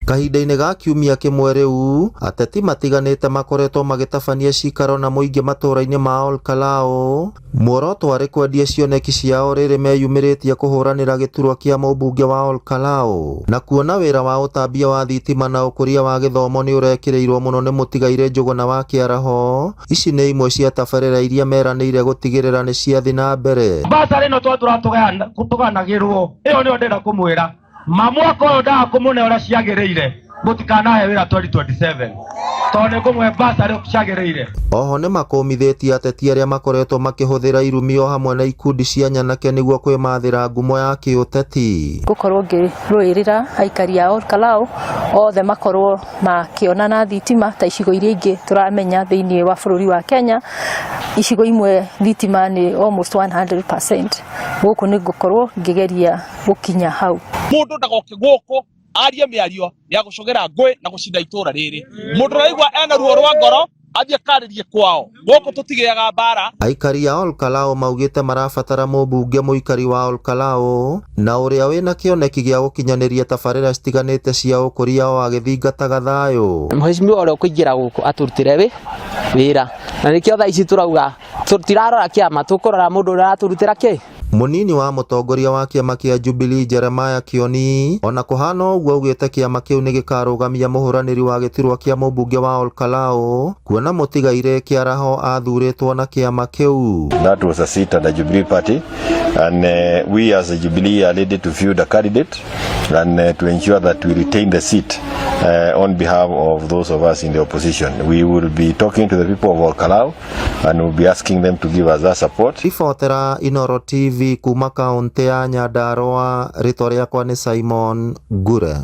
Kahinda-inĩ ga kiumia kĩmwe rĩu, ateti matiganĩte makoretwo magĩtabania cikaro na mũingĩ matũra-inĩ ma Ol Kalou, muoroto arĩ kwendia cioneki ciao rĩrĩ meyumĩrĩtie kũhũranĩra gĩturwa kĩa mũmbunge wa Ol Kalou, na kuona wĩra wa ũtambia wa thitima na ũkũria wa gĩthomo nĩ ũrekĩrĩirwo mũno nĩ mũtigairĩ Njũgũna wa Kĩaraho. Ici nĩ imwe cia tabarĩra iria meranĩire gũtigĩrĩra nĩ ciathiĩ na mbere. Basarĩ ĩno twatũra tũganagĩrwo ĩyo nĩyo ndĩrenda kũmwĩra ma mwaka ũyũ ndaga kũmũne ũrĩa ciagĩrĩire, mũtikanahe wĩra 2027 tondũ nĩ ngũmũhe basarĩ ciagĩrĩire. Oho nĩmakũmithĩtie ateti arĩa makoretwo makĩhũthĩra irumi o hamwe na ikundi cia nyanake nĩguo kwĩmathĩra ngumo ya kĩũteti. Ngũkorwo ngĩrũĩrĩra aikari a Ol Kalou othe makorwo makĩonana thitima ta icigo iria ingĩ tũramenya thĩinĩ wa bũrũri wa Kenya. Icigo imwe thitima nĩ almost 100%. Gũkũ nĩ ngũkorwo ngĩgeria gũkinya hau. Mũndũ ndagoke gũkũ arie mĩario ya gũcogera ngũĩ na gũcinda itũra rĩrĩ. Mũndũ ũraigua ena ruo rwa ngoro athiĩ akarĩrie kwao. Gũkũ tũtigĩaga mbara. Aikari a Ol Kalou maugĩte marabatara mũmbunge mũikari wa Ol Kalou na ũrĩa wĩna kĩoneki gĩa gũkinyanĩria tabarĩra citiganĩte cia ũkũria o agĩthingataga thayũ. Mheshimiwa ũrĩa ũkũingĩra gũkũ atũrutĩre wĩra na nĩkĩo thaa ici tũrauga tũtirarora kĩama, tũkũrora mũndũ ũrĩa aratũrutĩra kĩ. Mũnini wa mũtongoria wa kĩama kĩa Jubilee Jeremiah Kioni ona kũhana ũguo augĩte kĩama kĩu nĩ gĩkarũgamia mũhũranĩri wa gĩturwa kĩa mũmbunge wa Ol Kalou kuona mũtigairĩ Kĩaraho athurĩtwo na kĩama kĩu. That was a seat at the Jubilee Party, and we as a Jubilee are ready to field a candidate and to ensure that we retain the seat on behalf of those of us in the opposition. We will be talking to the people of Ol Kalou and we'll be asking them to give us that support. Ribotera Inoro TV kuma kaunti ya Nyandarua, rĩtwa rĩakwa nĩ Simon Ngure.